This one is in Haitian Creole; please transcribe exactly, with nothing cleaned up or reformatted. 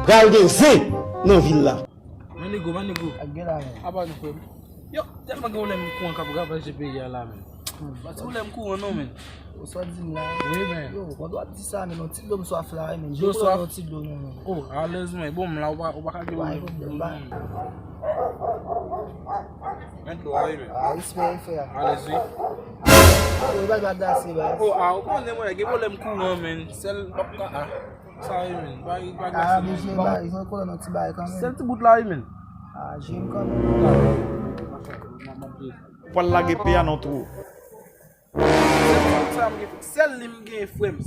Pral gen zen nan vil la. Manigo, Manigo. Ak gen la, men. Apa nou, frè m? Yo, tèlman gen pwoblèm kouran k ap ravaje peyi a la, men. Hmm. Pa ti pwoblèm kouran non, men. Ou sa di m la? Wi, men. Yo, kòman w ap di sa, men? Yon ti dlo m swaf la, wi, men. Dlo swaf? Yon ti dlo, non, non. Oh, alèz, men. Bon, m la, ou pa, ou pa ka gen pwoblèm dlo, non, men. Men dlo a, wi, men. Ah, respè, frè. Alèz, wi. Oh, e pa, e pa glase, baz. Oh, ah, ou konnen, mwen, gen pwoblèm kouran, men. Sèl, pa, ah. Sa wi, men. Pa, pa glase, men. Bon. Sèl ti bout la, wi, men. Pral lage peyi a nan twou. Sèl ti bout sa m gen, sèl li m gen, frè m.